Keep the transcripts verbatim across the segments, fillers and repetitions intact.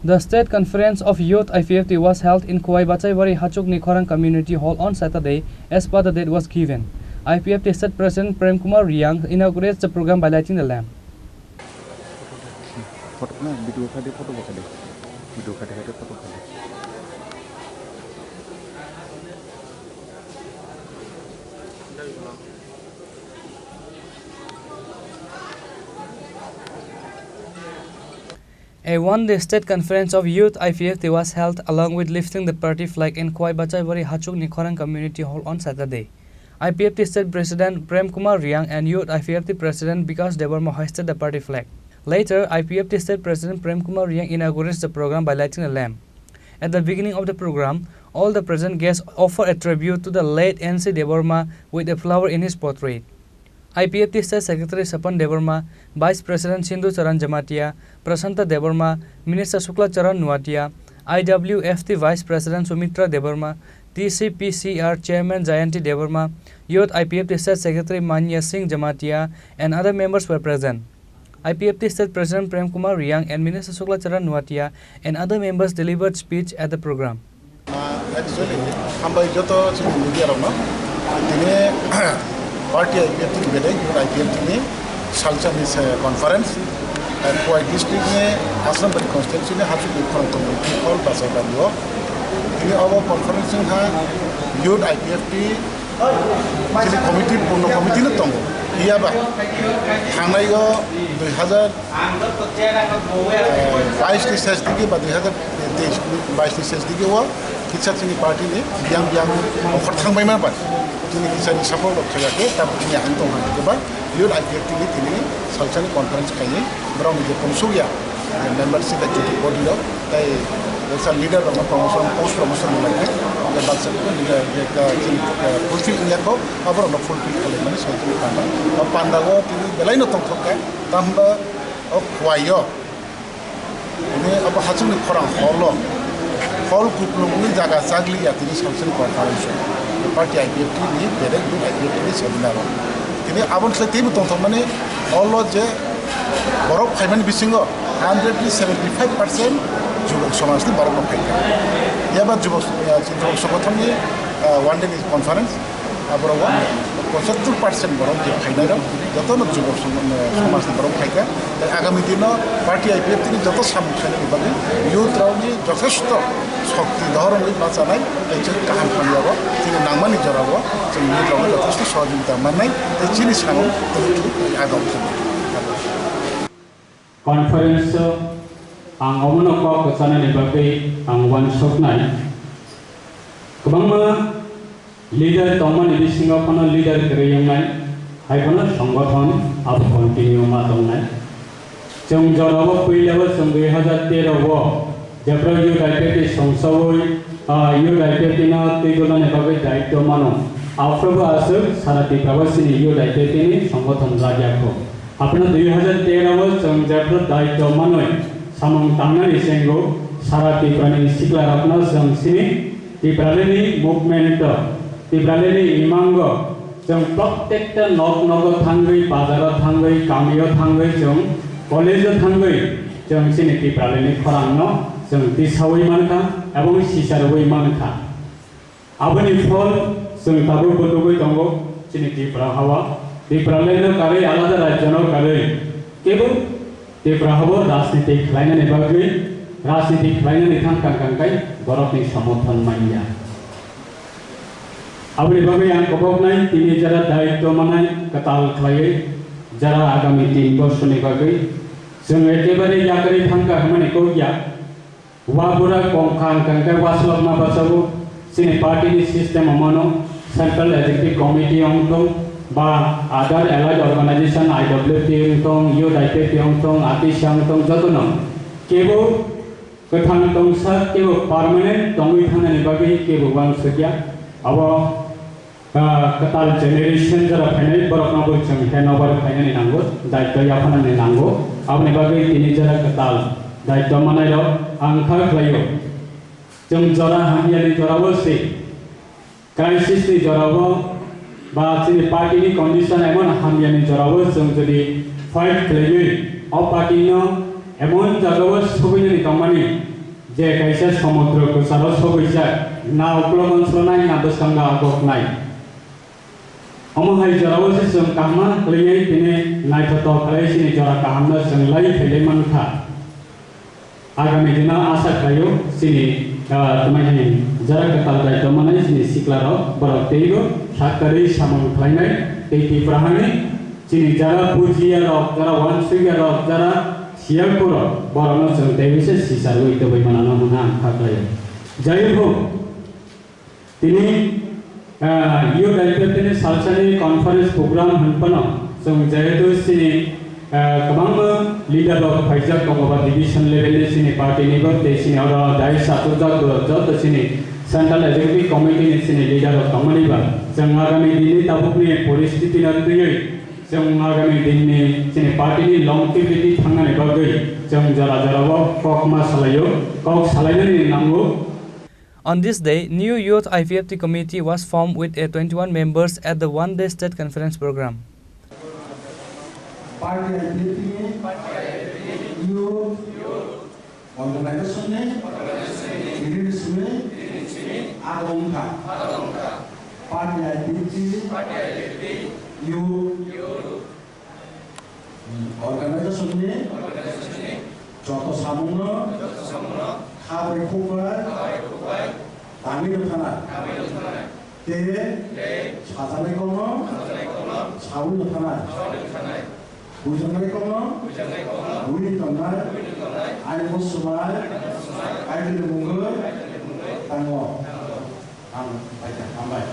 The State Conference of Youth I P F T was held in Khowai Bachaibari Hachukni Khorang Community Hall on Saturday, as per the date was given. I P F T State President Prem Kumar Reang inaugurates the program by lighting the lamp. Photo na, video kha de, photo bo kha de. Video kha de, kha de, photo kha de. A one-day state conference of Youth I P F T was held along with lifting the party flag in Khowai Bachaibari Hachukni Khorang Community Hall on Saturday. I P F T State President Prem Kumar Reang and Youth I P F T President Bikash Debbarma hoisted the party flag. Later, I P F T State President Prem Kumar Reang inaugurates the program by lighting a lamp. At the beginning of the program, all the present guests offer a tribute to the late N C Debbarma with a flower in his portrait. I P F T State Secretary Sapan Debbarma, Vice President Sindhu Charan Jamatia, Prashanta Debbarma, Minister Shukla Charan Nuatia, I W F T Vice President Sumitra Debbarma, T C P C R Chairman Jayanti Debbarma, Youth I P F T State Secretary Manya Singh Jamatia, and other members were present. I P F T State President Prem Kumar Reang and Minister Shukla Charan Nuatia and other members delivered speech at the program. Ah, actually, hambai joto chini media rokno. Tini party I P F T ni bedai, I P F T ni salsa ni se conference, eh, Khowai district ni Asrambari constituency ni Hachukni Khorang community hall Bachaibari o. Tini obo conference wngkha youth I P F T chini committee, purno committee no tongo. Phiya ba, thangnai o dui hazar bais ni ses digi ba dui hazar teis bais ni ses digi o kisa chini party ni biyang biyang offer thangbai ma ba chini kisa ni support rok khaya khe tab chini ang tong hang khe ba youth I P F T ni tini salsa ni conference khaini borok ni je pungsuk ya member si da chini body rok tai sa leader rok promotion post promotion lai khe ba sa leader je ka chini fulfill ya ko abo rok fulfill khalai mani salsa ni panda o panda o tini belai no tong thok kha tamba o Khowai o. Tini abo Hachukni Khorang hall o, hall kuplung ni jaga chagli ya tini salsa ni conference o. Party I P F T ni bedek duk I P F T ni seminar o. Tini aboni slai teibo tongthokmani hall o je borok phaimani bisingo hundred ni seventy five percent jubok somaj ni borok no phaikha. Yaba jubok, eh, jubok songothon ni, eh, one day ni conference. Aborok o pochattor percent borok je phainai rok joto no jubok som-, somaj ni borok phaikha. Tai agami dino party I P F T ni joto samung khainani bagwi youth rok ni jothesto shokti dohor wngwi bachanai tai chwng kaham hamya o chini nangmani jora o chwng youth rok no jothesto sohojogita mannai tai chini samung tei agam. Conference o ang omono kok kwchanani bagwi ang uansuknai. Kwbangma leader tongmani bisingo phano leader kwrwi wngnai, hai phano songothon abo continue ma tongnai. Chwng jorao puilao chwng dui hazar tero o jephru youth I P F T songsaui, ah, youth I P F T no twi dulani bagwi daityo mano. Aphuru bo aswk sara Tripura o chini youth I P F T ni songothon rajak kho. Aphano dui hazar tero o chwng jephru daityo manwi samung tangnani chenggo sara Tripurani siklarokno chwng chini Tipralini movement o, Tipralini imango chwng prottekta nok nogo thangwi, bazaro thangwi, kamio thangwi, chwng college o thangwi chwng chini Tipralini khorangno chwng tisaui mankha ebong sicharwi mankha. Aboni phol chwng tabuk bo nugwi tongo chini Tripura hao. Tipraland no karwi alada rajyo no karwi kebo Tripura hao rajniti khlainani bagwi, rajniti khlainani thang kang kang kai borokni somorthon manya. Aboni bagwi ang koboknai tini jara daityo manai kwtal khlaiwi jara agami tin bosorni bagwi chwng ekebare yakarwi thangkha hwnmani kok ya. Wa bura kong kha hwnkha hwnkhe waslokma bachago, chini party ni system o mano, Central Executive Committee wng thung, ba other allied organization, I W T wng thung, U D I P T wng thung, A T C wng thung, jotono kebo kwthang tongsa, kebo permanent tongwi thangnani bagwi kebo uansukya. Abo Ah, kwtal generation jora phainai borokno bo chwng handover khlainani nango, daityo yaphanani nango. Aboni bagwi tini jora kwtal daityo manairok ang kha khlaio. Chwng jora hamyani jorao se, crisis ni jorao ba chini party ni condition emon hamyani jorao chwng jodi fight khlaiwi o party no Emon jagao sobainani tongmani, je kaisa somudro kwcharo sobaijak, na uklok onsonai, na bwskango agoknai. Omo hai jorao se chwng kaham khlaiwi tini naithotok khlaiwi chini jora kahamno chwng lai khailai mankha. Agami dino asa khlaio chini, ah, tamo hai jora kwtal bai tongmani chini siklarok borok teibo sak kwrwi samung khlainai tei Tipra hani chini jara bujiya rok, jara wansukya rok, jara siyaku rok, borokno chwng teibo se sicharwi tubui manano hwnna ang kha khlaio. Jai ho. Tini, ah, Youth I P F T ni salsani conference program hwnphano chwng jehetu chini, ah, kwbangma leader rok phaijak tongo ba division level ni chini party ni bo tei chini oro dais achukjak bo joto chini central executive committee ni chini leader rok tongmani ba chwng agami din ni tabuk ni poristiti no twiwi chwng agami din ni chini party ni longevity thangnani bagwi chwng jora jora o kok ma salaio, kok salainani nango. On this day, new Youth I P F T committee was formed with a twenty-one members at the one-day state conference program. Party I P F T ni youth organization ni unit simi agongkha. Party I P F T youth organization ni joto samungno kha bai khuk bai tangwi no thanai. Tei sajaknai kokno sawi no thanai. Bujaknai kokno buini tongnai. Ani bo swmai Kaitorni mungwi tango. Ang bai kha hambai.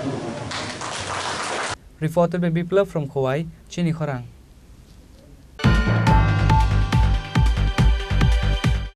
Reported by Biplab from Khowai, Chini Khorang.